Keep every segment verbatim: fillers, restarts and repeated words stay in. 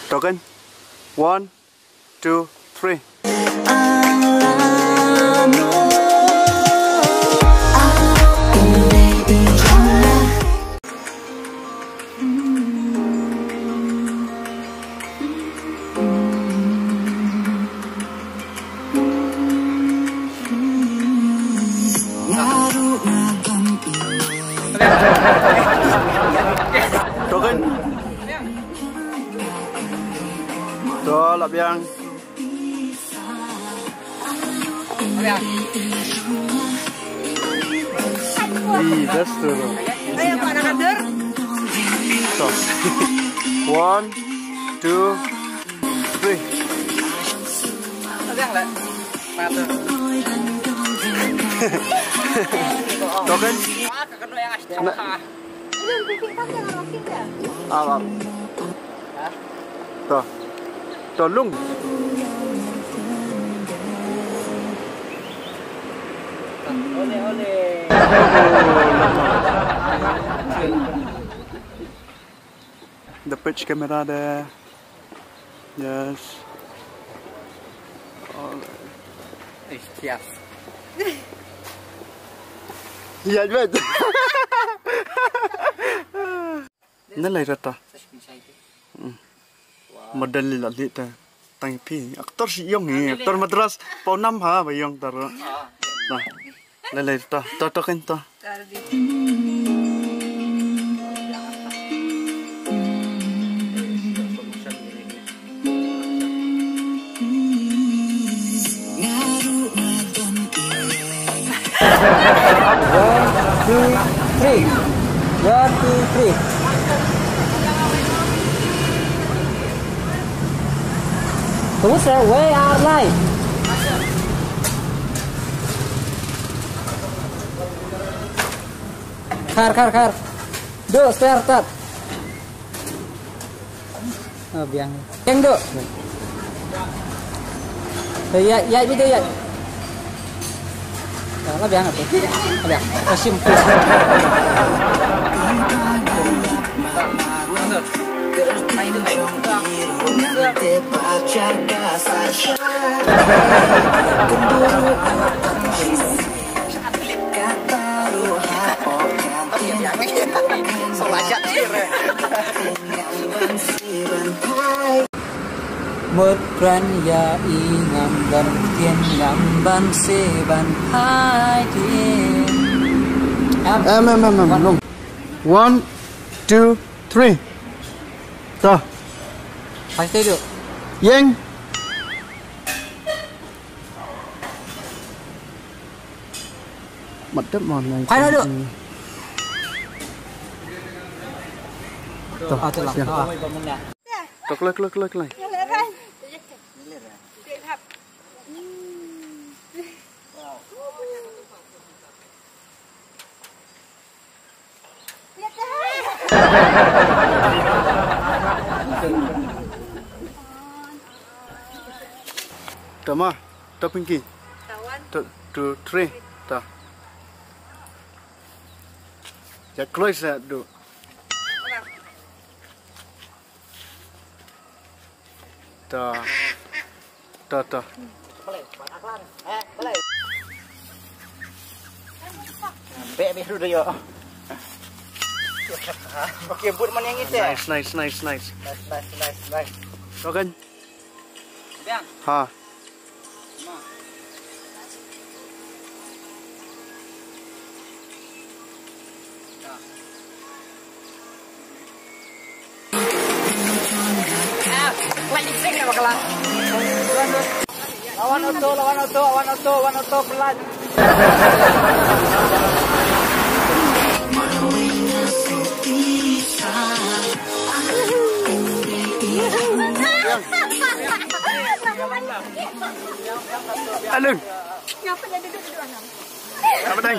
Token. One, two, three. Token. To, la biang. Ih, best tu. To. One, two, three. Token. Kena. Ap, ap. To. To lung. The pitch camera there. Yes. All right. Yes. Ïa, wait. Nalei rata. Hmm. Model li la li ta. Tang phi. Actor shi yong hi. Actor Madras. Pau nam ha ba yong tar. Nah. Nalei rata. Ta ta kan ta. One, two, three. One, two, three. Who's that? We are live. Khar, khar, khar. Do, start, start. Oh, biang. Yang do. Ya, ya, video ya. Lah biang apa? Biang. Asim. Mut kren ïa i ngam ban ktien ngam ban se ban hai tien. Em, em, em, em, em, one, two, three. To. Hai te do. Yeng. Mat dep mon ngai. Hai do. To. Ah, to lah. To klek klek klek klek. Tama, to Pinky. To, two, three. To. Ya close ya do. To. To, to. Be be ru yo. Okay, but man yang ite. Nice, nice, nice, nice. Nice, nice, nice, nice. Token. Biang. Ha. Lawan auto, lawan auto, lawan auto, lawan auto, pelan. Alun. Ngapa dia duduk-duduk, Anam? Apa dai?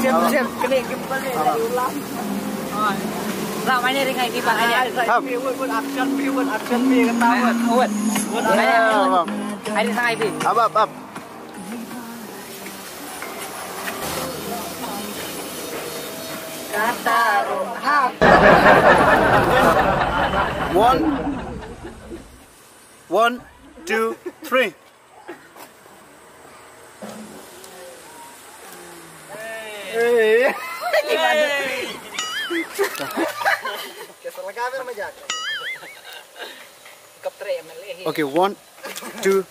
Jeb, jeb, klik kembali dari ulang. Lah, mana ring ai di bang aja. Hap. Wut, wut, action bi, wut, action bi, kata wut. Wut. Wut, action. Ya, bang. Ai di sang ai di. Up, up, up. Kata roh. Hap. One. One, two, three. Hey. Okay, one, two,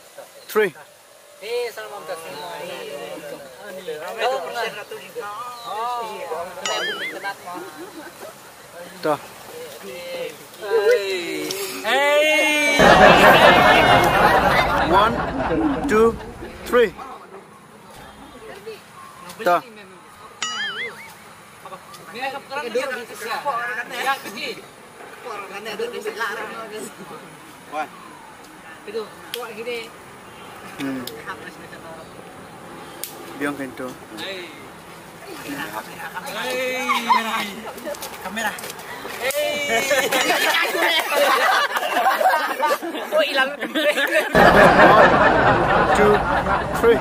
three. Dah. One, two, three. Dah. One. Hmm. Biang pintu. Kamera. Oh, hilang. One, two, three.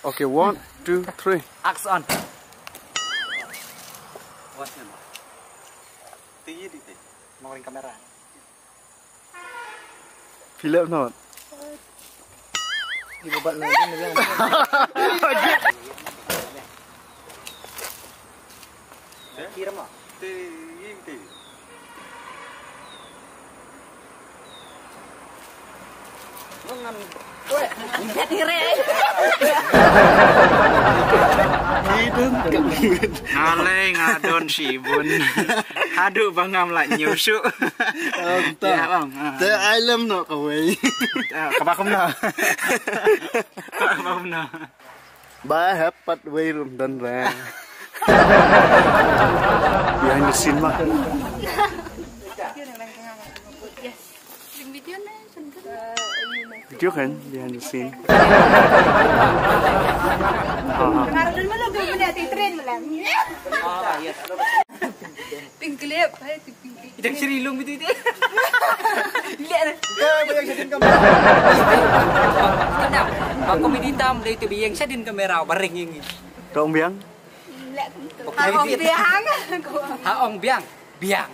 Okay, one, two, three. Action. Ti di ti. Mau ring kamera. Philip not. Di babak na din na lang. Kira mo. Ti, ti. Ngalei nga don shibun. Haduh ba ngam lah nyusuk. Te ai lem noh kawei. Kaba kumno. Kaba kumno. Ba hap pat wei rum don re. Behind the scene ma. Yes. Ring video na, sendiri. Video kan, behind the scene. Kemarin dulu malam dulu mana, di train malam. Ah, yes. Pink clip, hai tu pink clip. Idang seri long betul tu. Lihat. Ba komedi tam dei tu biang sadin kamera bareng ini. Tong biang. Ha ong biang. Ha ong biang. Biang.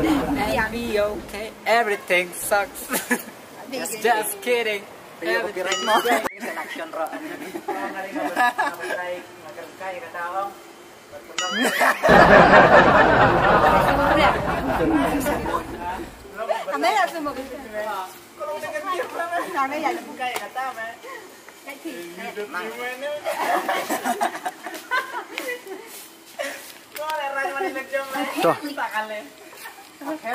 Biang. Be okay. Everything sucks. Just, just kidding. Everything is great. Action ro. Kamera semua. Kamera. Tuh.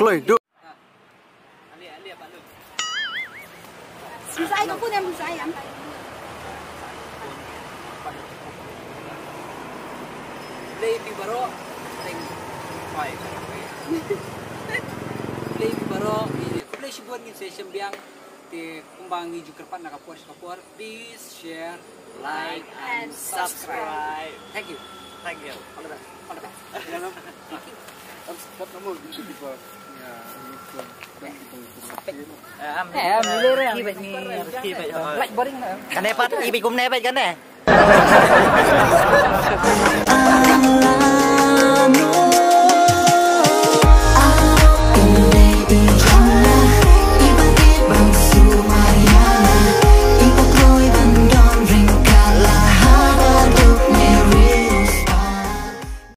Kloi, duk. Bisa aja aku yang bisa yang. Play di baro. Play di baro. Play si buat ni session biang. Te kumba ngi ju kyrpad na ka por sha ka por, please share, like and subscribe. Thank you. Thank you. All the best. All the best. Kane pat ibi kumne pat kane.